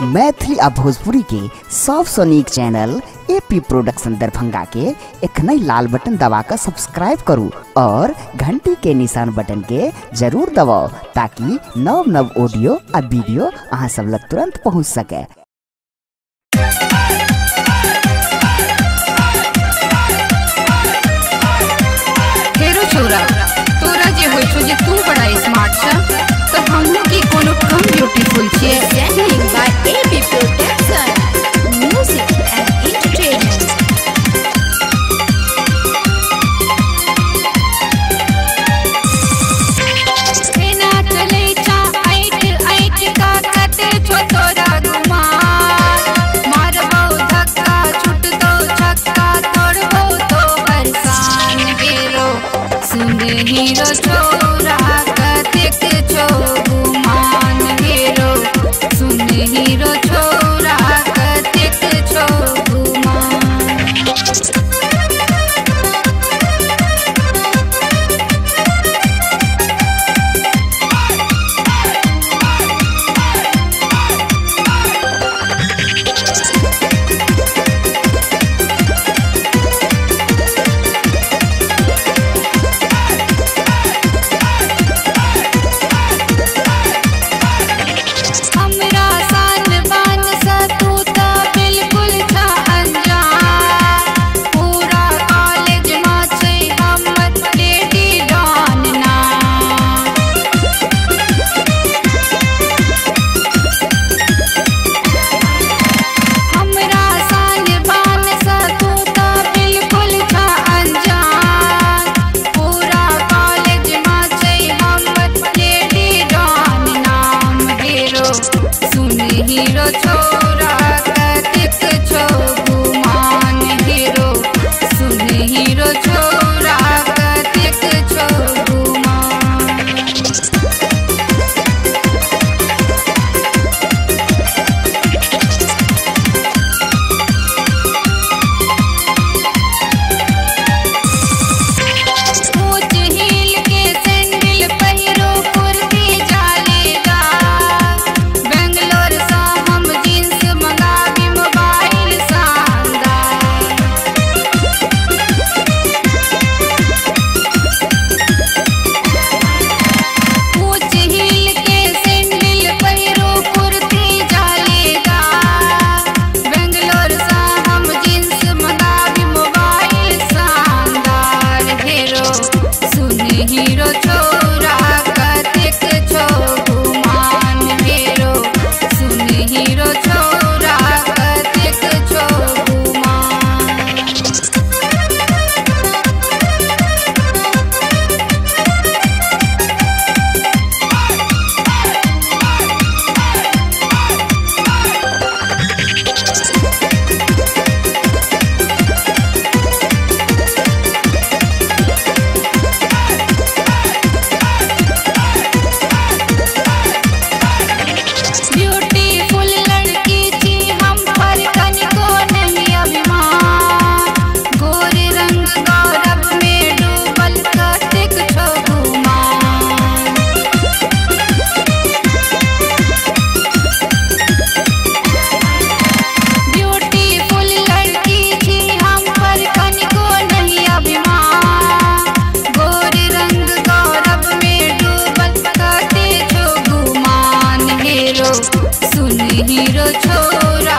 मैथिली आ भोजपुरी के सबसँ नीक चैनल एपी प्रोडक्शन दरभंगा के एखनहि लाल बटन दबा कऽ सब्सक्राइब करू और घंटी के निशान बटन के जरूर दबाओ ताकि नव नव ऑडियो आ वीडियो अहाँ सब लग तुरंत पहुंच सके। हेरो छौरा, तोरा जे होइ छौ जे तू बड़ा स्मार्ट छ, त हमहूँ की कोनो कम ब्यूटीफुल छियै। Presenting by AB Production, Music and Entertainment. एना चलै छा ऐठ ऐठ का कते छौ तोरा गुमान, मारबौ धक्का छुटतौ छक्का तोड़बौ तोहर शान। हेरो सुन हीरो छौरा कतेक छौ गुमान, हेरो सुन हीरो छौरा कतेक छौ गुमान। हमरा सान बान स तू त बिल्कुल छा अनजान, पूरा कॉलेज मा छै हमर लेडी डॉन नाम। हमरा सान बान स तू त बिल्कुल छा अनजान, पूरा कॉलेज मा छै हमर लेडी डॉन नाम। हेरो सुन हीरो छौरा कतेक छौ गुमान, हेरो सुन हीरो छौरा कतेक छौ गुमान। ऊंच हील के सैंडल पहिरो कुर्ती जालीदार, बेंगलोर सा हम जींस मंगाबी मोबाइल शानदार। ऊंच हील के सैंडल पहिरो कुर्ती जालीदार, बेंगलोर सा हम जींस मंगाबी मोबाइल शानदार। हेरो सुन हीरो छौरा कतेक छौ गुमान, हेरो सुन हीरो छौरा कतेक छौ गुमान। ब्यूटीफुल लड़की छी हम पर कनिको नहीं अभिमान, गोर रंग गौरव में डूबल कतेक छौ गुमान। ब्यूटीफुल लड़की छी हम पर कनिको नहीं अभिमान, गोर रंग गौरव में डूबल कतेक छौ गुमान। हेरो सुन हीरो छौरा